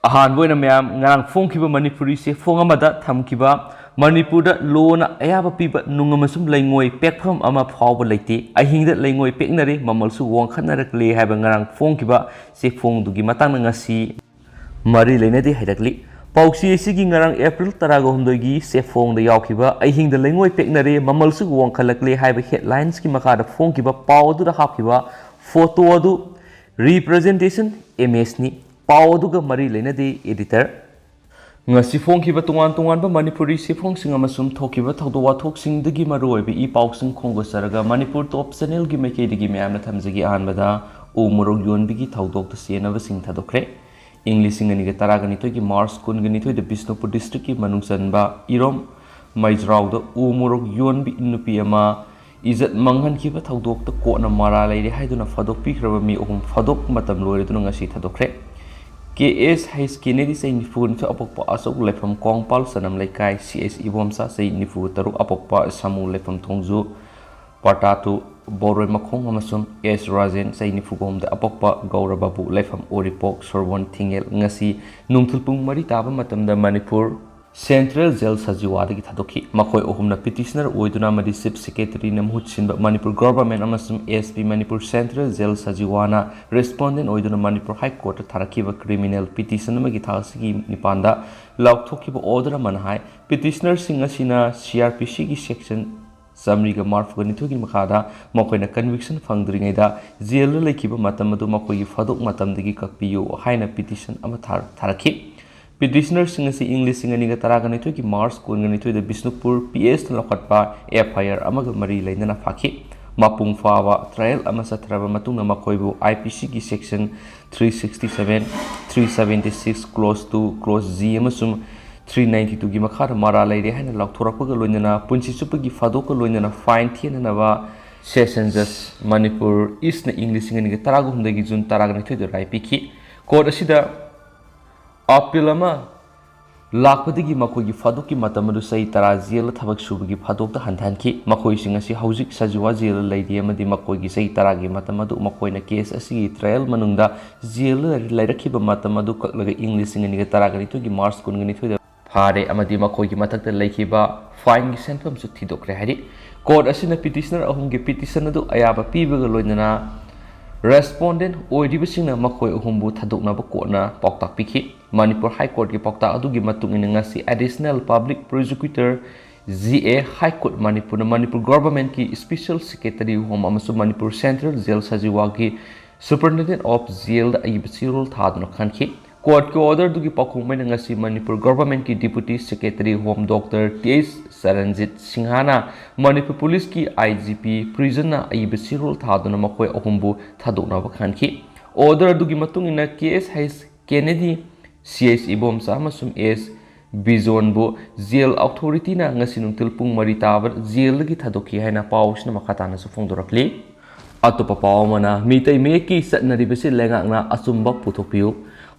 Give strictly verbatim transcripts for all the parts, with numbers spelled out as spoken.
ꯑꯍꯥꯟꯕ ꯑꯣꯏꯅ ꯃꯌꯥꯝ, ꯉꯔꯥꯡ ꯐꯣꯡꯈꯤꯕ ꯃꯅꯤꯄꯨꯔꯤ ꯆꯦꯐꯣꯡ ꯑꯃꯗ ꯊꯝꯈꯤꯕ "ꯃꯅꯤꯄꯨꯔꯗ ꯂꯣꯅ ꯑꯌꯥꯕ ꯄꯤꯕ ꯅꯨꯡ ꯑꯃꯁꯨꯡ ꯂꯩꯉꯣꯏ ꯄꯦꯛꯐꯝ ꯑꯃ ꯐꯥꯎꯕ ꯂꯩꯇꯦ, ꯑꯍꯤꯡꯗ ꯂꯩꯉꯣꯏ ꯄꯦꯛꯅꯔꯦ, ꯃꯃꯜꯁꯨ ꯋꯥꯡꯈꯠꯅꯔꯛꯂꯦ" ꯍꯥꯏꯕ ꯉꯔꯥꯡ ꯐꯣꯡꯈꯤꯕ ꯆꯦꯐꯣꯡꯗꯨꯒꯤ ꯃꯇꯥꯡꯗ ꯉꯁꯤ ꯃꯔꯤ ꯂꯩꯅꯗꯦ ꯍꯥꯏꯔꯛꯂꯤ꯫ ꯄꯥꯎꯆꯦ ꯑꯁꯤꯒꯤ ꯉꯔꯥꯡ ꯑꯦꯄ꯭ꯔꯤꯜ ꯇꯔꯥꯒ ꯍꯨꯝꯗꯣꯏꯒꯤ ꯆꯦꯐꯣꯡꯗ ꯌꯥꯎꯈꯤꯕ "ꯑꯍꯤꯡꯗ ꯂꯩꯉꯣꯏ ꯄꯦꯛꯅꯔꯦ, ꯃꯃꯜꯁꯨ ꯋꯥꯡꯈꯠꯂꯛꯂꯦ" ꯍꯥꯏꯕ ꯍꯦꯗꯂꯥꯏꯟꯁꯀꯤ ꯃꯈꯥꯗ ꯐꯣꯡꯈꯤꯕ ꯄꯥꯎ ꯑꯗꯨꯗ ꯍꯥꯞꯈꯤꯕ ꯐꯣꯇꯣ ꯑꯗꯨ representation image ꯅꯤ꯫ ꯄꯥꯎ ꯑꯗꯨꯒ ꯃꯔꯤ ꯂꯩꯅꯗꯦ, editor꯫ ꯉꯁꯤ ꯐꯣꯡꯈꯤꯕ ꯇꯣꯉꯥꯟ ꯇꯣꯉꯥꯟꯕ ꯃꯅꯤꯄꯨꯔꯤ ꯆꯦꯐꯣꯡꯁꯤꯡ ꯑꯃꯁꯨꯡ ꯊꯣꯛꯈꯤꯕ ꯊꯧꯗꯣꯛ ꯋꯥꯊꯣꯛꯁꯤꯡꯗꯒꯤ ꯃꯔꯨꯑꯣꯏꯕ ꯏ ꯄꯥꯎꯁꯤꯡ ꯈꯣꯝꯒꯠꯆꯔꯒ ꯃꯅꯤꯄꯨꯔ ꯇꯣꯞ ꯆꯦꯅꯦꯜꯒꯤ ꯃꯥꯏꯀꯩꯗꯒꯤ ꯃꯌꯥꯝꯅ ꯊꯝꯖꯒꯦ꯫ ꯑꯍꯥꯟꯕꯗ ꯎ ꯃꯣꯔꯣꯛ ꯌꯣꯟꯕꯒꯤ ꯊꯧꯗꯣꯛꯇ ꯆꯦꯟꯅꯕꯁꯤꯡ ꯊꯥꯗꯣꯛꯈ꯭ꯔꯦ꯫ ꯏꯪ ꯂꯤꯁꯤꯡ ꯑꯅꯤꯒ ꯇꯔꯥꯒ ꯅꯤꯊꯣꯏꯒꯤ ꯃꯥꯔꯆ ꯀꯨꯟꯒ ꯅꯤꯊꯣꯏꯗ ꯕꯤꯁꯅꯨꯄꯨꯔ ꯗꯤꯁꯇ꯭ꯔꯤꯛꯀꯤ ꯃꯅꯨꯡ ꯆꯟꯕ ꯏꯔꯣꯝ ꯃꯩꯖ꯭ꯔꯥꯎꯗ ꯎ ꯃꯣꯔꯣꯛ ꯌꯣꯟꯕꯤ ꯅꯨꯄꯤ ꯑꯃ ꯏꯖꯠ ꯃꯥꯡꯍꯟꯈꯤꯕ ꯊꯧꯗꯣꯛꯇ ꯀꯣꯔꯠꯅ ꯃꯔꯥꯜ ꯂꯩꯔꯦ ꯍꯥꯏꯗꯨꯅ ꯐꯥꯗꯣꯛꯄꯤꯈ꯭ꯔꯕ ꯃꯤ ꯑꯍꯨꯝ ꯐꯥꯗꯣꯛꯄ ꯃꯇꯝ ꯂꯣꯏꯔꯗꯨꯅ ꯉꯁꯤ ꯊꯥꯗꯣꯛꯈ꯭ꯔꯦ꯫ ꯀꯦ ꯑꯦꯁ ꯍꯩꯁ ꯀꯦꯅꯦꯗꯤ, ꯆꯍꯤ ꯅꯤꯐꯨ ꯅꯤꯊꯣꯏ, ꯑꯄꯣꯛꯄ ꯑꯆꯧ ꯂꯩꯐꯝ ꯀꯣꯡꯄꯥꯜ ꯆꯅꯝ ꯂꯩꯀꯥꯏ꯫ ꯁꯤ ꯑꯩꯆ ꯏꯕꯣꯝꯆꯥ, ꯆꯍꯤ ꯅꯤꯐꯨ ꯇꯔꯨꯛ, ꯑꯄꯣꯛꯄ ꯁꯥꯃꯨ ꯂꯩꯐꯝ ꯊꯣꯡꯖꯨ ꯄꯥꯔꯇꯥꯇꯨ ꯕꯣꯔꯣꯏ ꯃꯈꯣꯡ, ꯑꯃꯁꯨꯡ ꯑꯦꯁ ꯔꯥꯖꯦꯟ, ꯆꯍꯤ ꯅꯤꯐꯨ ꯑꯍꯨꯝꯗ ꯑꯄꯣꯛꯄ ꯒꯧꯔꯕꯥꯕꯨ ꯂꯩꯐꯝ ꯎꯔꯤꯄꯣꯛ ꯁꯣꯔꯕꯣꯟ ꯊꯤꯡꯉꯦꯜ, ꯉꯁꯤ ꯅꯨꯡꯊꯤꯜ ꯄꯨꯡ ꯃꯔꯤ ꯇꯥꯕ ꯃꯇꯝꯗ ꯃꯅꯤꯄꯨꯔ ꯁꯦꯟꯇ꯭ꯔꯦꯜ ꯖꯦꯜ ꯁꯖꯤꯋꯥꯗꯒꯤ ꯊꯥꯗꯣꯛꯈꯤ꯫ ꯃꯈꯣꯏ ꯑꯍꯨꯝꯅ ꯄꯤꯇꯤꯁꯅꯔ ꯑꯣꯏꯗꯨꯅ ꯑꯃꯗꯤ ꯆꯤꯐ ꯁꯦꯀ꯭ꯔꯦꯇꯔꯤꯅ ꯃꯍꯨꯠ ꯁꯤꯟꯕ ꯃꯅꯤꯄꯨꯔ ꯒꯚꯔꯟꯃꯦꯟꯠ ꯑꯃꯁꯨꯡ S P Manipur central jail ꯁꯖꯤꯋꯥꯅ ꯔꯦꯁꯄꯣꯟꯗꯦꯟꯠ ꯑꯣꯏꯗꯨꯅ ꯃꯅꯤꯄꯨꯔ ꯍꯥꯏ ꯀꯣꯔꯠꯇ ꯊꯥꯔꯛꯈꯤꯕ ꯀ꯭ꯔꯤꯃꯤꯅꯦꯜ ꯄꯤꯇꯤꯁꯟ ꯑꯃꯒꯤ ꯊꯥꯛ ꯑꯁꯤꯒꯤ ꯅꯤꯄꯥꯟꯗ ꯂꯥꯎꯊꯣꯛꯈꯤꯕ ꯑꯣꯔꯗꯔ ꯑꯃꯅ ꯍꯥꯏ, ꯄꯤꯇꯤꯁꯅꯔꯁꯤꯡ ꯑꯁꯤꯅ ꯁꯤ ꯑꯥꯔ ꯄꯤ ꯁꯤꯒꯤ ꯁꯦꯛꯁꯟ ꯆꯥꯃꯔꯤꯒ ꯃꯔꯤꯐꯨꯒ ꯅꯤꯊꯣꯏꯒꯤ ꯃꯈꯥꯗ ꯃꯈꯣꯏꯅ ꯀꯟꯚꯤꯛꯁꯟ ꯐꯪꯗ꯭ꯔꯤꯉꯩꯗ ꯖꯦꯜꯗ ꯂꯩꯈꯤꯕ ꯃꯇꯝ ꯑꯗꯨ ꯃꯈꯣꯏꯒꯤ ꯐꯥꯗꯣꯛ ꯃꯇꯝꯗꯒꯤ ꯀꯛꯄꯤꯌꯨ ꯍꯥꯏꯅ ꯄꯤꯇꯤꯁꯟ ꯑꯃ ꯊꯥꯔ-, ꯊꯥꯔꯛꯈꯤ꯫ ꯄꯤꯇꯤꯁꯅꯔꯁꯤꯡ ꯑꯁꯤ ꯏꯪ ꯂꯤꯁꯤꯡ ꯑꯅꯤꯒ ꯇꯔꯥꯒ ꯅꯤꯊꯣꯏꯒꯤ ꯃꯥꯔꯆ ꯀꯨꯟꯒ ꯅꯤꯊꯣꯏꯗ ꯕꯤꯁꯅꯨꯄꯨꯔ ꯄꯤ ꯑꯦꯁꯇ ꯂꯧꯈꯠꯄ ꯑꯦꯐ ꯑꯥꯏ ꯑꯥꯔ ꯑꯃꯒ ꯃꯔꯤ ꯂꯩꯅꯅ ꯐꯥꯈꯤ꯫ ꯃꯄꯨꯡ ꯐꯥꯕ ꯇ꯭ꯔꯥꯌꯦꯜ ꯑꯃ ꯆꯠꯊꯔꯕ ꯃꯇꯨꯡꯗ ꯃꯈꯣꯏꯕꯨ ꯑꯥꯏ ꯄꯤ ꯁꯤꯒꯤ section three sixty seven, three seventy six, close two, close G ꯑꯃꯁꯨꯡ ꯊ꯭ꯔꯤ ꯅꯥꯏꯟꯇꯤ ꯇꯨꯒꯤ ꯃꯈꯥꯗ ꯃꯔꯥꯜ ꯂꯩꯔꯦ ꯍꯥꯏꯅ ꯂꯥꯎꯊꯣꯔꯛꯄꯒ ꯂꯣꯏꯅꯅ ꯄꯨꯟꯁꯤ ꯆꯨꯞꯄꯒꯤ ꯐꯥꯗꯣꯛꯀ ꯂꯣꯏꯅꯅ ꯐꯥꯏꯟ ꯊꯤꯍꯟꯅꯅꯕ ꯁꯦꯁꯟ ꯖꯖ ꯃꯅꯤꯄꯨꯔ ꯏꯁꯅ ꯏꯪ ꯂꯤꯁꯤꯡ ꯑꯅꯤꯒ ꯇꯔꯥꯒ ꯍꯨꯝꯗꯣꯏꯒꯤ ꯖꯨꯟ ꯇꯔꯥꯒ ꯅꯤꯊꯣꯏꯗ ꯔꯥꯏ ꯄꯤꯈꯤ꯫ ꯀꯣꯔꯠ ꯑꯁꯤꯗ ꯑꯄꯤꯜ ꯑꯃ ꯂꯥꯛꯄꯗꯒꯤ ꯃꯈꯣꯏꯒꯤ ꯐꯥꯗꯣꯛꯀꯤ ꯃꯇꯝ ꯑꯗꯨ ꯆꯍꯤ ꯇꯔꯥ ꯖꯦꯜꯗ ꯊꯕꯛ ꯁꯨꯕꯒꯤ ꯐꯥꯗꯣꯛꯇ ꯍꯟꯊꯍꯟꯈꯤ꯫ ꯃꯈꯣꯏꯁꯤꯡ ꯑꯁꯤ ꯍꯧꯖꯤꯛ ꯁꯖꯤꯋꯥ ꯖꯦꯜꯗ ꯂꯩꯔꯤ ꯑꯃꯗꯤ ꯃꯈꯣꯏꯒꯤ ꯆꯍꯤ ꯇꯔꯥꯒꯤ ꯃꯇꯝ ꯑꯗꯨ ꯃꯈꯣꯏꯅ ꯀꯦꯁ ꯑꯁꯤꯒꯤ ꯇ꯭ꯔꯥꯌꯦꯜ ꯃꯅꯨꯡꯗ ꯖꯦꯜꯗ ꯂꯩꯔꯛꯈꯤꯕ ꯃꯇꯝ ꯑꯗꯨ ꯀꯛꯂꯒ ꯏꯪ ꯂꯤꯁꯤꯡ ꯑꯅꯤꯒ ꯇꯔꯥꯒ ꯅꯤꯊꯣꯏꯒꯤ ꯃꯥꯔꯆ ꯀꯨꯟꯒ ꯅꯤꯊꯣꯏꯗ ꯐꯥꯔꯦ ꯑꯃꯗꯤ ꯃꯈꯣꯏꯒꯤ ꯃꯊꯛꯇ ꯂꯩꯈꯤꯕ ꯐꯥꯏꯟꯒꯤ ꯁꯦꯟꯐꯝꯁꯨ ꯊꯤꯗꯣꯛꯈ꯭ꯔꯦ ꯍꯥꯏꯔꯤ꯫ ꯀꯣꯔꯠ ꯑꯁꯤꯅ ꯄꯤꯇꯤꯁꯅꯔ ꯑꯍꯨꯝꯒꯤ ꯄꯤꯇꯤꯁꯟ ꯑꯗꯨ ꯑꯌꯥꯕ ꯄꯤꯕꯒ ꯂꯣꯏꯅꯅ ꯔꯦꯁꯄꯣꯟꯗꯦꯟ ꯑꯣꯏꯔꯤꯕꯁꯤꯡꯅ ꯃꯈꯣꯏ ꯑꯍꯨꯝꯕꯨ ꯊꯥꯗꯣꯛꯅꯕ ꯀꯣꯔꯠꯅ ꯄꯥꯎꯇꯥꯛ ꯄꯤꯈꯤ꯫ ꯃꯅꯤꯄꯨꯔ ꯍꯥꯏ ꯀꯣꯔꯠꯀꯤ ꯄꯥꯎꯇꯥꯛ ꯑꯗꯨꯒꯤ ꯃꯇꯨꯡ ꯏꯟꯅ ꯉꯁꯤ additional public prosecutor G A high court ꯃꯅꯤꯄꯨꯔꯅ ꯃꯅꯤꯄꯨꯔ ꯒꯣꯚꯔꯟꯃꯦꯟꯠꯀꯤ ꯁ꯭ꯄꯦꯁꯦꯜ ꯁꯦꯀ꯭ꯔꯦꯇꯔꯤ ꯍꯣꯝ ꯑꯃꯁꯨꯡ ꯃꯅꯤꯄꯨꯔ ꯁꯦꯟꯇ꯭ꯔꯦꯜ ꯖꯦꯜ ꯁꯖꯤꯋꯥꯒꯤ ꯁꯨꯄꯔꯤꯟꯇꯦꯟꯗꯦꯟꯠ ꯑꯣꯐ ꯖꯦꯜꯗ ꯑꯏꯕ ꯆꯦꯔꯣꯜ ꯊꯥꯗꯨꯅ ꯈꯟꯈꯤ꯫ ꯀꯣꯔꯠꯀꯤ ꯑꯣꯔꯗꯔꯗꯨꯒꯤ ꯄꯥꯎꯈꯨꯝ ꯑꯣꯏꯅ ꯉꯁꯤ ꯃꯅꯤꯄꯨꯔ ꯒꯣꯚꯔꯟꯃꯦꯟꯠꯀꯤ deputy secretary home doctor T H Charanjit ꯁꯤꯡꯍꯥꯅ ꯃꯅꯤꯄꯨꯔ ꯄꯨꯂꯤꯁꯀꯤ ꯑꯥꯏ ꯖꯤ ꯄꯤ ꯄ꯭ꯔꯤꯖꯟꯅ ꯑꯏꯕ ꯆꯦꯔꯣꯜ ꯊꯥꯗꯨꯅ ꯃꯈꯣꯏ ꯑꯍꯨꯝꯕꯨ ꯊꯥꯗꯣꯛꯅꯕ ꯈꯟꯈꯤ꯫ ꯑꯣꯔꯗꯔ ꯑꯗꯨꯒꯤ ꯃꯇꯨꯡ ꯏꯟꯅ ꯀꯦ ꯑꯦꯁ ꯍꯩꯆ ꯀꯦꯅꯦꯗꯤ, ꯁꯤ ꯑꯩꯆ ꯏꯕꯣꯝꯆꯥ ꯑꯃꯁꯨꯡ ꯑꯦꯁ ꯕꯤꯖꯣꯟꯕꯨ ꯖꯦꯜ ꯑꯣꯊꯣꯔꯤꯇꯤꯅ ꯉꯁꯤ ꯅꯨꯡꯊꯤꯜ ꯄꯨꯡ ꯃꯔꯤ ꯇꯥꯕ ꯖꯦꯜꯗꯒꯤ ꯊꯥꯗꯣꯛꯈꯤ ꯍꯥꯏꯅ ꯄꯥꯎ ꯑꯁꯤꯅ ꯃꯈꯥ ꯇꯥꯅꯁꯨ ꯐꯣꯡꯗꯣꯔꯛꯂꯤ꯫ ꯑꯇꯣꯞꯄ ꯄꯥꯎ ꯑꯃꯅ, ꯃꯤꯇꯩ ꯃꯌꯦꯛꯀꯤ ꯆꯠꯅꯔꯤꯕꯁꯤ ꯂꯩꯉꯥꯛꯅ ꯑꯆꯨꯝꯕ ꯄꯨꯊꯣꯛꯄꯤꯌꯨ꯫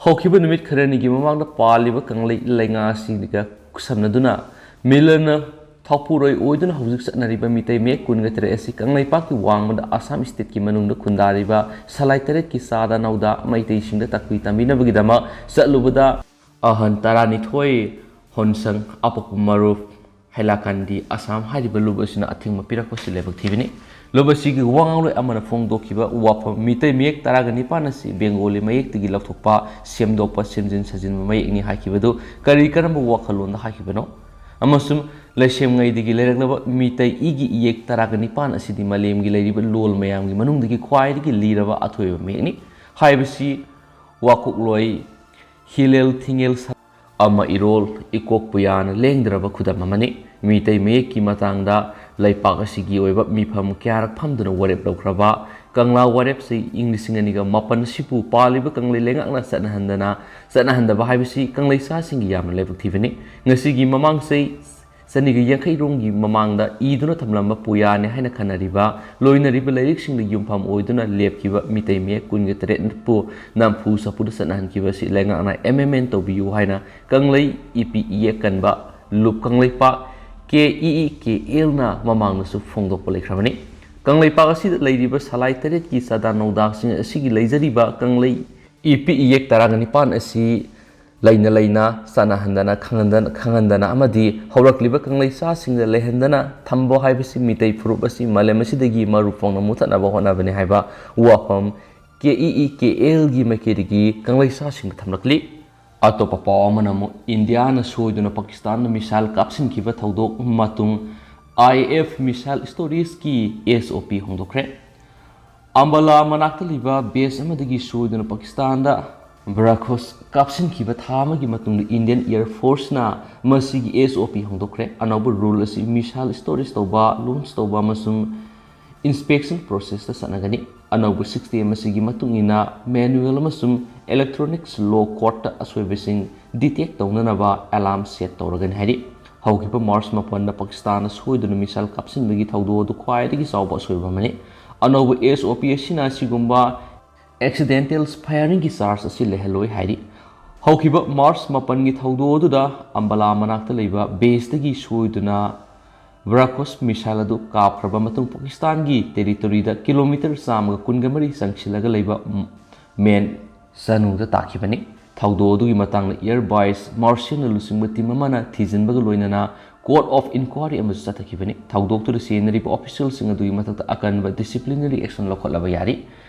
ꯍꯧꯈꯤꯕ ꯅꯨꯃꯤꯠ ꯈꯔꯅꯤꯒꯤ ꯃꯃꯥꯡꯗ ꯄꯥꯜꯂꯤꯕ ꯀꯪꯂꯩ ꯂꯩꯉꯥꯛ ꯑꯁꯤꯒ ꯈꯨꯠꯁꯝꯅꯗꯨꯅ ꯃꯤꯂꯔꯅ ꯊꯧꯄꯨꯔꯣꯏ ꯑꯣꯏꯗꯨꯅ ꯍꯧꯖꯤꯛ ꯆꯠꯅꯔꯤꯕ ꯃꯤꯇꯩ ꯃꯌꯦꯛ ꯀꯨꯟꯒ ꯇꯔꯦꯠ ꯑꯁꯤ ꯀꯪꯂꯩꯄꯥꯛꯀꯤ ꯋꯥꯡꯃꯗ ꯑꯁꯥꯝ ꯁ꯭ꯇꯦꯠꯀꯤ ꯃꯅꯨꯡꯗ ꯈꯨꯟꯗꯥꯔꯤꯕ ꯁꯂꯥꯏ ꯇꯔꯦꯠꯀꯤ ꯆꯥꯗ ꯅꯧꯗꯥ ꯃꯩꯇꯩꯁꯤꯡꯗ ꯇꯥꯛꯄꯤ ꯇꯝꯕꯤꯅꯕꯒꯤꯗꯃꯛ ꯆꯠꯂꯨꯕꯗ ꯑꯍꯟ ꯇꯔꯥꯅꯤꯊꯣꯏ ꯍꯣꯟꯁꯪ ꯑꯄꯣꯛꯄ ꯃꯔꯨꯞ ꯍꯩꯂꯥꯀꯥꯟꯗꯤ ꯑꯁꯥꯝ ꯍꯥꯏꯔꯤꯕ ꯂꯨꯞ ꯑꯁꯤꯅ ꯑꯊꯤꯡꯕ ꯄꯤꯔꯛꯄꯁꯤ ꯂꯥꯏꯕꯛ ꯊꯤꯕꯅꯤ꯫ ꯂꯨꯞ ꯑꯁꯤꯒꯤ ꯋꯥ ꯉꯥꯡꯂꯣꯏ ꯑꯃꯅ ꯐꯣꯡꯗꯣꯛꯈꯤꯕ ꯋꯥꯐꯝ, ꯃꯤꯇꯩ ꯃꯌꯦꯛ ꯇꯔꯥꯒ ꯅꯤꯄꯥꯟ ꯑꯁꯤ ꯕꯦꯡꯒꯣꯂꯤ ꯃꯌꯦꯛꯇꯒꯤ ꯂꯧꯊꯣꯛꯄ, ꯁꯦꯝꯗꯣꯛꯄ, ꯁꯦꯝꯖꯤꯟ ꯁꯥꯖꯤꯟꯕ ꯃꯌꯦꯛꯅꯤ ꯍꯥꯏꯈꯤꯕꯗꯨ ꯀꯔꯤ ꯀꯔꯝꯕ ꯋꯥꯈꯜꯂꯣꯟꯗ ꯍꯥꯏꯈꯤꯕꯅꯣ? ꯑꯃꯁꯨꯡ ꯂꯩꯁꯦꯝꯉꯩꯗꯒꯤ ꯂꯩꯔꯛꯂꯕ ꯃꯤꯇꯩ ꯏꯒꯤ ꯏꯌꯦꯛ ꯇꯔꯥꯒ ꯅꯤꯄꯥꯟ ꯑꯁꯤꯗꯤ ꯃꯥꯂꯦꯝꯒꯤ ꯂꯩꯔꯤꯕ ꯂꯣꯜ ꯃꯌꯥꯝꯒꯤ ꯃꯅꯨꯡꯗꯒꯤ ꯈ꯭ꯋꯥꯏꯗꯒꯤ ꯂꯤꯔꯕ ꯑꯊꯣꯏꯕ ꯃꯌꯦꯛꯅꯤ ꯍꯥꯏꯕꯁꯤ ꯋꯥꯀꯣꯛꯂꯣꯏ ꯍꯤꯂꯦꯜ ꯊꯤꯉꯦꯜ ꯁ-, ꯑꯃ ꯏꯔꯣꯜ ꯏꯀꯣꯛ ꯄꯨꯌꯥꯅ ꯂꯦꯡꯗ꯭ꯔꯕ ꯈꯨꯗꯝ ꯑꯃꯅꯤ꯫ ꯃꯤꯇꯩ ꯃꯌꯦꯛꯀꯤ ꯃꯇꯥꯡꯗ ꯂꯩꯄꯥꯛ ꯑꯁꯤꯒꯤ ꯑꯣꯏꯕ ꯃꯤꯐꯝ ꯀꯌꯥꯔꯛ ꯐꯝꯗꯨꯅ ꯋꯥꯔꯦꯞ ꯂꯧꯈ꯭ꯔꯕ ꯀꯪꯂꯥ ꯋꯥꯔꯦꯞꯁꯤ ꯏꯪ ꯂꯤꯁꯤꯡ ꯑꯅꯤꯒ ꯃꯥꯄꯟ ꯑꯁꯤꯕꯨ ꯄꯥꯜꯂꯤꯕ ꯀꯪꯂꯩ ꯂꯩꯉꯥꯛꯅ ꯆꯠꯅꯍꯟꯗꯅ, ꯆꯠꯅꯍꯟꯗꯕ ꯍꯥꯏꯕꯁꯤ ꯀꯪꯂꯩꯁꯥꯁꯤꯡꯒꯤ ꯌꯥꯝꯅ ꯂꯥꯏꯕꯛ ꯊꯤꯕꯅꯤ꯫ ꯉꯁꯤꯒꯤ ꯃꯃꯥꯡ ꯆꯍꯤ ꯆꯅꯤꯒ ꯌꯥꯡꯈꯩ ꯔꯣꯝꯒꯤ ꯃꯃꯥꯡꯗ ꯏꯗꯨꯅ ꯊꯝꯂꯝꯕ ꯄꯨꯌꯥꯅꯤ ꯍꯥꯏꯅ ꯈꯟꯅꯔꯤꯕ, ꯂꯣꯏꯅꯔꯤꯕ ꯂꯥꯏꯔꯤꯛꯁꯤꯡꯗ ꯌꯨꯝꯐꯝ ꯑꯣꯏꯗꯨꯅ ꯂꯦꯞꯈꯤꯕ ꯃꯤꯇꯩ ꯃꯌꯦꯛ ꯀꯨꯟꯒ ꯇꯔꯦꯠꯄꯨ ꯅꯝꯐꯨ ꯁꯥꯐꯨꯗ ꯆꯠꯅꯍꯟꯈꯤꯕ ꯑꯁꯤ ꯂꯩꯉꯥꯛꯅ ꯑꯦꯃꯦꯟꯃꯦꯟ ꯇꯧꯕꯤꯌꯨ ꯍꯥꯏꯅ ꯀꯪꯂꯩ ꯏꯄꯤ ꯏꯌꯦꯛ ꯀꯟꯕ ꯂꯨꯞ ꯀꯪꯂꯩꯄꯥꯛ ꯀꯦ ꯏ ꯏ ꯀꯦ ꯑꯦꯜꯅ ꯃꯃꯥꯡꯗꯁꯨ ꯐꯣꯡꯗꯣꯛꯄ ꯂꯩꯈ꯭ꯔꯕꯅꯤ꯫ ꯀꯪꯂꯩꯄꯥꯛ ꯑꯁꯤꯗ ꯂꯩꯔꯤꯕ ꯁꯂꯥꯏ ꯇꯔꯦꯠꯀꯤ ꯆꯥꯗꯥ ꯅꯧꯗꯥꯁꯤꯡ ꯑꯁꯤꯒꯤ ꯂꯩꯖꯔꯤꯕ ꯀꯪꯂꯩ ꯏꯄꯤ ꯏꯌꯦꯛ ꯇꯔꯥꯒ ꯅꯤꯄꯥꯟ ꯑꯁꯤ ꯂꯩꯅ ꯂꯩꯅ, ꯆꯥꯟꯅꯍꯟꯗꯅ, ꯈꯪꯍꯟꯗꯅ, ꯈꯪꯍꯟꯗꯅ ꯑꯃꯗꯤ ꯍꯧꯔꯛꯂꯤꯕ ꯀꯪꯂꯩꯆꯥꯁꯤꯡꯗ ꯂꯩꯍꯟꯗꯅ ꯊꯝꯕ ꯍꯥꯏꯕꯁꯤ ꯃꯤꯇꯩ ꯐꯨꯔꯨꯞ ꯑꯁꯤ ꯃꯥꯂꯦꯝ ꯑꯁꯤꯗꯒꯤ ꯃꯔꯨ ꯐꯣꯡꯅ ꯃꯨꯊꯠꯅꯕ ꯍꯣꯠꯅꯕꯅꯤ ꯍꯥꯏꯕ ꯋꯥꯐꯝ ꯀꯦ ꯏ ꯏ ꯀꯦ ꯑꯦꯜꯒꯤ ꯃꯥꯏꯀꯩꯗꯒꯤ ꯀꯪꯂꯩꯆꯥꯁꯤꯡꯗ ꯊꯝꯂꯛꯂꯤ꯫ ꯑꯇꯣꯞꯄ ꯄꯥꯎ ꯑꯃꯅ ꯑꯃꯨꯛ ꯏꯟꯗꯤꯌꯥꯅ ꯁꯣꯏꯗꯨꯅ ꯄꯥꯀꯤꯁꯇꯥꯟꯗ ꯃꯤꯁꯥꯏꯜ ꯀꯥꯞꯁꯤꯟꯈꯤꯕ ꯊꯧꯗꯣꯛ ꯃꯇꯨꯡ ꯑꯥꯏ ꯑꯦꯐ ꯃꯤꯁꯥꯏꯜ ꯁ꯭ꯇꯣꯔꯦꯖꯀꯤ ꯑꯦꯁ ꯑꯣ ꯄꯤ ꯍꯣꯡꯗꯣꯛꯈ꯭ꯔꯦ꯫ ꯑꯝꯕꯥꯂꯥ ꯃꯅꯥꯛꯇ ꯂꯩꯕ ꯕꯦꯁ ꯑꯃꯗꯒꯤ ꯁꯣꯏꯗꯨꯅ ꯄꯥꯀꯤꯁꯇꯥꯟꯗ ꯕ꯭ꯔꯥꯈꯣꯁ ꯀꯥꯞꯁꯤꯟꯈꯤꯕ ꯊꯥ ꯑꯃꯒꯤ ꯃꯇꯨꯡꯗ ꯏꯟꯗꯤꯌꯟ ꯑꯦꯌꯔ ꯐꯣꯔꯁꯅ ꯃꯁꯤꯒꯤ ꯑꯦꯁ ꯑꯣ ꯄꯤ ꯍꯣꯡꯗꯣꯛꯈ꯭ꯔꯦ꯫ ꯑꯅꯧꯕ ꯔꯨꯜ ꯑꯁꯤ ꯃꯤꯁꯥꯏꯜ ꯁ꯭ꯇꯣꯔꯦꯖ ꯇꯧꯕ, ꯂꯣꯟꯆ ꯇꯧꯕ ꯑꯃꯁꯨꯡ ꯏꯟꯁꯄꯦꯛꯁꯟ ꯄ꯭ꯔꯣꯁꯦꯁꯇ ꯆꯠꯅꯒꯅꯤ꯫ ꯑꯅꯧꯕ ꯁꯤꯁꯇꯦꯝ ꯑꯁꯤꯒꯤ ꯃꯇꯨꯡ ꯏꯟꯅ ꯃꯦꯅꯨꯑꯦꯜ ꯑꯃꯁꯨꯡ ꯏꯂꯦꯛꯇ꯭ꯔꯣꯅꯤꯛꯁ ꯂꯣ ꯀꯣꯗꯇ ꯑꯁꯣꯏꯕꯁꯤꯡ ꯗꯤꯇꯦꯛ ꯇꯧꯅꯅꯕ ꯑꯦꯂꯥꯔꯝ ꯁꯦꯠ ꯇꯧꯔꯒꯅꯤ ꯍꯥꯏꯔꯤ꯫ ꯍꯧꯈꯤꯕ ꯃꯥꯔꯆ ꯃꯥꯄꯟꯗ ꯄꯥꯀꯤꯁꯇꯥꯟꯅ ꯁꯣꯏꯗꯨꯅ ꯃꯤꯁꯥꯏꯜ ꯀꯥꯞꯁꯤꯟꯕꯒꯤ ꯊꯧꯗꯣꯛ ꯑꯗꯨ ꯈ꯭ꯋꯥꯏꯗꯒꯤ ꯆꯥꯎꯕ ꯑꯁꯣꯏꯕ ꯑꯃꯅꯤ꯫ ꯑꯅꯧꯕ ꯑꯦꯁ ꯑꯣ ꯄꯤ ꯑꯁꯤꯅ ꯑꯁꯤꯒꯨꯝꯕ ꯑꯦꯛꯁꯤꯗꯦꯟꯇꯦꯜ ꯐꯥꯌꯔꯤꯡꯒꯤ ꯆꯥꯔꯖ ꯑꯁꯤ ꯂꯩꯍꯜꯂꯣꯏ ꯍꯥꯏꯔꯤ꯫ ꯍꯧꯈꯤꯕ ꯃꯥꯔꯆ ꯃꯥꯄꯟꯒꯤ ꯊꯧꯗꯣꯛ ꯑꯗꯨꯗ ꯑꯝꯕꯥꯂꯥ ꯃꯅꯥꯛꯇ ꯂꯩꯕ ꯕꯦꯁꯇꯒꯤ ꯁꯣꯏꯗꯨꯅ ꯕ꯭ꯔꯥꯈꯣꯁ ꯃꯤꯁꯥꯏꯜ ꯑꯗꯨ ꯀꯥꯞꯈ꯭ꯔꯕ ꯃꯇꯨꯡ ꯄꯥꯀꯤꯁꯇꯥꯟꯒꯤ ꯇꯦꯔꯤꯇꯣꯔꯤꯗ ꯀꯤꯂꯣꯃꯤꯇꯔ ꯆꯥꯝꯃꯒ ꯀꯨꯟꯒ ꯃꯔꯤ ꯆꯪꯁꯤꯜꯂꯒ ꯂꯩꯕ ꯃꯦꯟ ꯁꯅꯨꯗ ꯇꯥꯈꯤꯕꯅꯤ꯫ ꯊꯧꯗꯣꯛ ꯑꯗꯨꯒꯤ ꯃꯇꯥꯡꯗ ꯑꯦꯌꯔ ꯚꯥꯏꯁ ꯃꯥꯔꯁꯤꯌꯦꯜꯅ ꯂꯨꯆꯤꯡꯕ ꯇꯤꯝ ꯑꯃꯅ ꯊꯤꯖꯤꯟꯕꯒ ꯂꯣꯏꯅꯅ ꯀꯣꯔꯠ ꯑꯣꯐ ꯏꯟꯀ꯭ꯋꯥꯔꯤ ꯑꯃꯁꯨ ꯆꯠꯊꯈꯤꯕꯅꯤ꯫ ꯊꯧꯗꯣꯛꯇꯨꯗ ꯆꯦꯟꯅꯔꯤꯕ ꯑꯣꯐꯤꯁꯤꯌꯦꯜꯁꯤꯡ ꯑꯗꯨꯒꯤ ꯃꯊꯛꯇ ꯑꯀꯟꯕ ꯗꯤꯁꯤꯄ꯭ꯂꯤꯅꯔꯤ ꯑꯦꯛꯁꯟ ꯂꯧꯈꯠꯂꯕ ꯌꯥꯔꯤ꯫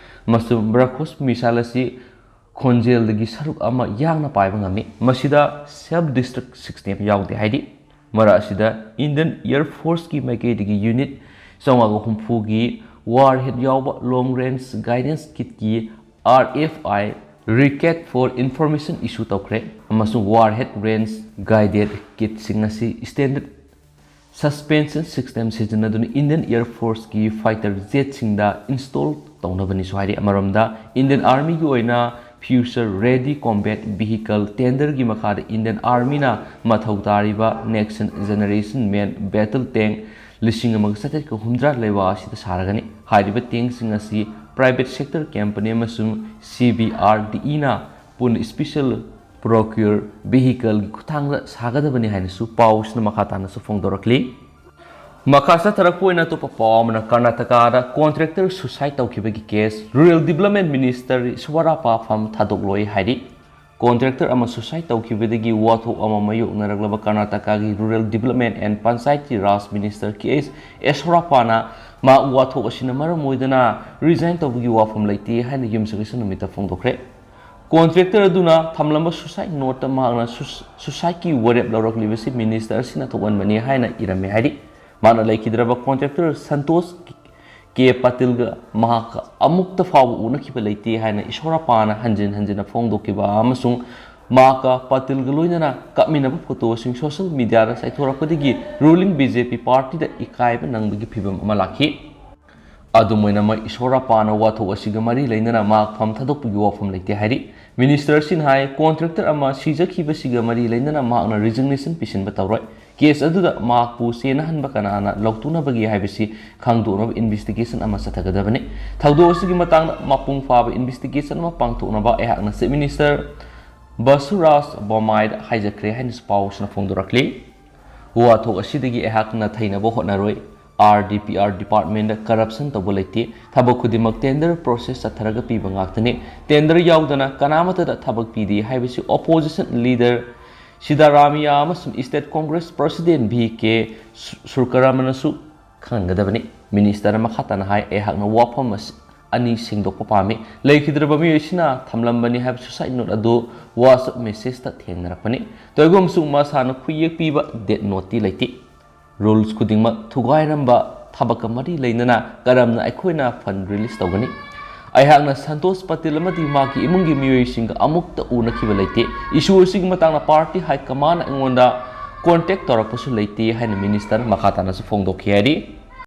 ꯃꯁꯨ ꯕ꯭ꯔꯥꯈꯣꯁ ꯃꯤꯁꯥꯏꯜ ꯑꯁꯤ ꯈꯣꯟꯖꯦꯜꯗꯒꯤ ꯁꯔꯨꯛ ꯑꯃ ꯌꯥꯡꯅ ꯄꯥꯏꯕ ꯉꯝꯃꯤ꯫ ꯃꯁꯤꯗ ꯁꯦꯜꯐ ꯗꯤꯁꯇ꯭ꯔꯛ ꯁꯤꯁꯇꯦꯝ ꯌꯥꯎꯗꯦ ꯍꯥꯏꯔꯤ꯫ ꯃꯔꯛ ꯑꯁꯤꯗ ꯏꯟꯗꯤꯌꯟ ꯑꯦꯌꯔ ꯐꯣꯔꯁꯀꯤ ꯃꯥꯏꯀꯩꯗꯒꯤ ꯌꯨꯅꯤꯠ ꯆꯥꯝꯃꯉꯥꯒ ꯍꯨꯝꯐꯨꯒꯤ ꯋꯥꯔ ꯍꯦꯗ ꯌꯥꯎꯕ ꯂꯣꯡ ꯔꯦꯟꯖ ꯒꯥꯏꯗꯦꯟꯁ ꯀꯤꯠꯀꯤ ꯑꯥꯔ ꯑꯦꯐ ꯑꯥꯏ ꯔꯤꯀꯦꯠ ꯐꯣꯔ ꯏꯟꯐꯣꯔꯃꯦꯁꯟ ꯏꯁꯨ ꯇꯧꯈ꯭ꯔꯦ, ꯑꯃꯁꯨꯡ ꯋꯥꯔ ꯍꯦꯗ ꯔꯦꯟꯖ ꯒꯥꯏꯗꯦꯠ ꯀꯤꯠꯁꯤꯡ ꯑꯁꯤ ꯁ꯭ꯇꯦꯟꯗꯔꯗ ꯁꯁꯄꯦꯟꯁꯟ ꯁꯤꯁꯇꯦꯝ ꯁꯤꯖꯤꯟꯅꯗꯨꯅ ꯏꯟꯗꯤꯌꯟ ꯑꯦꯌꯔ ꯐꯣꯔꯁꯀꯤ ꯐꯥꯏꯇꯔ ꯖꯦꯠꯁꯤꯡꯗ ꯏꯟꯁꯇꯣꯜ ꯇꯧꯅꯕꯅꯤꯁꯨ ꯍꯥꯏꯔꯤ꯫ ꯑꯃꯔꯣꯝꯗ ꯏꯟꯗꯤꯌꯟ ꯑꯥꯔꯃꯤꯒꯤ ꯑꯣꯏꯅ Future Ready Combat Vehicle tenderꯒꯤ ꯃꯈꯥꯗ Indian Armyꯅ ꯃꯊꯧ ꯇꯥꯔꯤꯕ Next Generation Man Battle Tank ꯂꯤꯁꯤꯡ ꯑꯃꯒ ꯆꯥꯇ꯭ꯔꯦꯠꯀ ꯍꯨꯝꯗ꯭ꯔꯥ ꯂꯩꯕꯥꯛ ꯑꯁꯤꯗ ꯁꯥꯔꯒꯅꯤ꯫ ꯍꯥꯏꯔꯤꯕ tankꯁꯤꯡ ꯑꯁꯤ private sector company ꯑꯃꯁꯨꯡ C B R D Eꯅ ꯄꯨꯟꯅ special procure vehicleꯒꯤ ꯈꯨꯠꯊꯥꯡꯗ ꯁꯥꯒꯗꯕꯅꯤ ꯍꯥꯏꯅꯁꯨ ꯄꯥꯎꯁꯤꯅ ꯃꯈꯥ ꯇꯥꯅꯁꯨ ꯐꯣꯡꯗꯣꯔꯛꯂꯤ꯫ ꯃꯈꯥ ꯆꯠꯊꯔꯛꯄ ꯑꯣꯏꯅ ꯑꯇꯣꯞꯄ ꯄꯥꯎ ꯑꯃꯅ, ꯀꯔꯅꯥꯇꯀꯥꯗ contractor suicide ꯇꯧꯈꯤꯕꯒꯤ case, Rural Development Minister ꯏꯁ꯭ꯋꯔꯥꯄꯥ ꯐꯝ ꯊꯥꯗꯣꯛꯂꯣꯏ ꯍꯥꯏꯔꯤ꯫ Contractor ꯑꯃ suicide ꯇꯧꯈꯤꯕꯗꯒꯤ ꯋꯥꯊꯣꯛ ꯑꯃ ꯃꯥꯌꯣꯛꯅꯔꯛꯂꯕ ꯀꯔꯅꯥꯇꯀꯥꯒꯤ Rural Development and Panchayati Raj Minister K S ꯏꯁ꯭ꯋꯔꯥꯄꯥꯅ ꯃꯍꯥꯛ ꯋꯥꯊꯣꯛ ꯑꯁꯤꯅ ꯃꯔꯝ ꯑꯣꯏꯗꯨꯅ resign ꯇꯧꯕꯒꯤ ꯋꯥꯐꯝ ꯂꯩꯇꯦ ꯍꯥꯏꯅ ꯌꯨꯝꯁꯀꯩꯁ ꯅꯨꯃꯤꯠꯇ ꯐꯣꯡꯗꯣꯛꯈ꯭ꯔꯦ꯫ Contractor ꯑꯗꯨꯅ ꯊꯝꯂꯝꯕ suicide noteꯇ ꯃꯍꯥꯛꯅ sus-, suicideꯀꯤ ꯋꯥꯔꯦꯞ ꯂꯧꯔꯛꯂꯤꯕꯁꯤ minister ꯑꯁꯤꯅ ꯊꯣꯛꯍꯟꯕꯅꯤ ꯍꯥꯏꯅ ꯏꯔꯝꯃꯦ ꯍꯥꯏꯔꯤ꯫ ꯃꯍꯥꯛꯅ ꯂꯩꯈꯤꯗ꯭ꯔꯕ contractor ꯁꯟꯇꯣꯁ ꯀꯦ ꯄꯥꯇꯤꯜꯒ ꯃꯍꯥꯛꯀ ꯑꯃꯨꯛꯇ ꯐꯥꯎꯕ ꯎꯅꯈꯤꯕ ꯂꯩꯇꯦ ꯍꯥꯏꯅ ꯏꯁ꯭ꯋꯔꯥꯄꯥꯅ ꯍꯟꯖꯤꯟ ꯍꯟꯖꯤꯟꯅ ꯐꯣꯡꯗꯣꯛꯈꯤꯕ ꯑꯃꯁꯨꯡ ꯃꯍꯥꯛꯀ ꯄꯥꯇꯤꯜꯒ ꯂꯣꯏꯅꯅ ꯀꯥꯞꯃꯤꯟꯅꯕ photoꯁꯤꯡ social mediaꯗ ꯆꯥꯏꯊꯣꯔꯛꯄꯗꯒꯤ ruling B J P partyꯗ ꯏꯀꯥꯏꯕ ꯅꯪꯕꯒꯤ ꯐꯤꯚꯝ ꯑꯃ ꯂꯥꯛꯈꯤ꯫ ꯑꯗꯨꯝ ꯑꯣꯏꯅꯃꯛ, ꯏꯁ꯭ꯋꯔꯥꯄꯥꯅ ꯋꯥꯊꯣꯛ ꯑꯁꯤꯒ ꯃꯔꯤ ꯂꯩꯅꯅ ꯃꯍꯥꯛ ꯐꯝ ꯊꯥꯗꯣꯛꯄꯒꯤ ꯋꯥꯐꯝ ꯂꯩꯇꯦ ꯍꯥꯏꯔꯤ꯫ Minister ꯑꯁꯤꯅ ꯍꯥꯏ, contractor ꯑꯃ ꯁꯤꯖꯈꯤꯕꯁꯤꯒ ꯃꯔꯤ ꯂꯩꯅꯅ ꯃꯍꯥꯛꯅ resignation ꯄꯤꯁꯤꯟꯕ ꯇꯧꯔꯣꯏ꯫ Case ꯑꯗꯨꯗ ꯃꯍꯥꯛꯄꯨ ꯆꯦꯟꯅꯍꯟꯕ ꯀꯅꯥꯅ ꯂꯧꯇꯨꯅꯕꯒꯦ ꯍꯥꯏꯕꯁꯤ ꯈꯪꯗꯣꯛꯅꯕ investigation ꯑꯃ ꯆꯠꯊꯒꯗꯕꯅꯤ꯫ ꯊꯧꯗꯣꯛ ꯑꯁꯤꯒꯤ ꯃꯇꯥꯡꯗ ꯃꯄꯨꯡ ꯐꯥꯕ investigation ꯑꯃ ꯄꯥꯡꯊꯣꯛꯅꯕ ꯑꯩꯍꯥꯛꯅ Chief Minister ꯕꯁꯨꯔꯥꯖ ꯕꯣꯝꯃꯥꯏꯗ ꯍꯥꯏꯖꯈ꯭ꯔꯦ ꯍꯥꯏꯅꯁꯨ ꯄꯥꯎꯁꯤꯅ ꯐꯣꯡꯗꯣꯔꯛꯂꯤ꯫ ꯋꯥꯊꯣꯛ ꯑꯁꯤꯗꯒꯤ ꯑꯩꯍꯥꯛꯅ ꯊꯩꯅꯕ ꯍꯣꯠꯅꯔꯣꯏ꯫ R D P R departmentꯗ corruption ꯇꯧꯕ ꯂꯩꯇꯦ꯫ ꯊꯕꯛ ꯈꯨꯗꯤꯡꯃꯛ tender process ꯆꯠꯊꯔꯒ ꯄꯤꯕ ꯉꯥꯛꯇꯅꯤ꯫ Tender ꯌꯥꯎꯗꯅ ꯀꯅꯥꯃꯠꯇꯗ ꯊꯕꯛ ꯄꯤꯗꯦ ꯍꯥꯏꯕꯁꯤ opposition leader ꯁꯤꯗꯥꯔꯥꯃꯤꯌꯥ ꯑꯃꯁꯨꯡ State Congress President V K ꯁꯨ-, ꯁꯨꯔꯀꯔꯥꯃꯅꯁꯨ ꯈꯪꯍꯟꯒꯗꯕꯅꯤ꯫ Minister ꯃꯈꯥ ꯇꯥꯅ ꯍꯥꯏ, ꯑꯩꯍꯥꯛꯅ ꯋꯥꯐꯝ ꯑꯁꯤ ꯑꯅꯤ ꯁꯦꯡꯗꯣꯛꯄ ꯄꯥꯝꯃꯤ꯫ ꯂꯩꯈꯤꯗ꯭ꯔꯕ ꯃꯤꯑꯣꯏꯁꯤꯅ ꯊꯝꯂꯝꯕꯅꯤ ꯍꯥꯏꯕ suicide note ꯑꯗꯨ WhatsApp messageꯇ ꯊꯦꯡꯅꯔꯛꯄꯅꯤ꯫ ꯇꯣꯏꯒꯣꯝꯁꯨ ꯃꯁꯥꯅ ꯈꯨꯌꯦꯛ ꯄꯤꯕ death noteꯇꯤ ꯂꯩꯇꯦ꯫ Rules ꯈꯨꯗꯤꯡꯃꯛ ꯊꯨꯒꯥꯏꯔꯝꯕ ꯊꯕꯛꯀ ꯃꯔꯤ ꯂꯩꯅꯅ ꯀꯔꯝꯅ ꯑꯩꯈꯣꯏꯅ fund release ꯇꯧꯒꯅꯤ? ꯑꯩꯍꯥꯛꯅ ꯁꯟꯇꯣꯁ ꯄꯇꯤꯜ ꯑꯃꯗꯤ ꯃꯍꯥꯛꯀꯤ ꯏꯃꯨꯡꯒꯤ ꯃꯤꯑꯣꯏꯁꯤꯡꯒ ꯑꯃꯨꯛꯇ ꯎꯅꯈꯤꯕ ꯂꯩꯇꯦ꯫ Issue ꯑꯁꯤꯒꯤ ꯃꯇꯥꯡꯗ party high commandꯅ ꯑꯩꯉꯣꯟꯗ contact ꯇꯧꯔꯛꯄꯁꯨ ꯂꯩꯇꯦ ꯍꯥꯏꯅ minister ꯃꯈꯥ ꯇꯥꯅꯁꯨ ꯐꯣꯡꯗꯣꯛꯈꯤ ꯍꯥꯏꯔꯤ꯫